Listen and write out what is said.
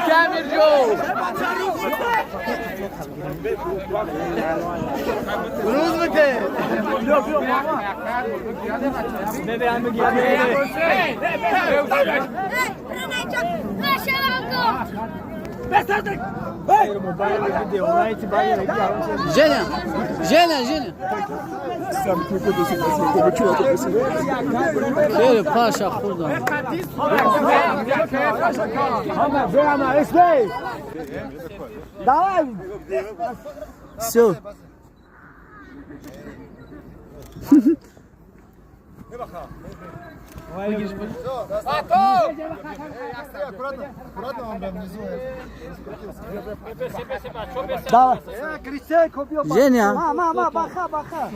Камирҷон, рӯз бите. Женя, Женя, Женя. Хеле паша хӯрдам. Давай. Всё. Аккуратно, он внизу. Давай. Женя. Ма, ма, ма, баха, баха.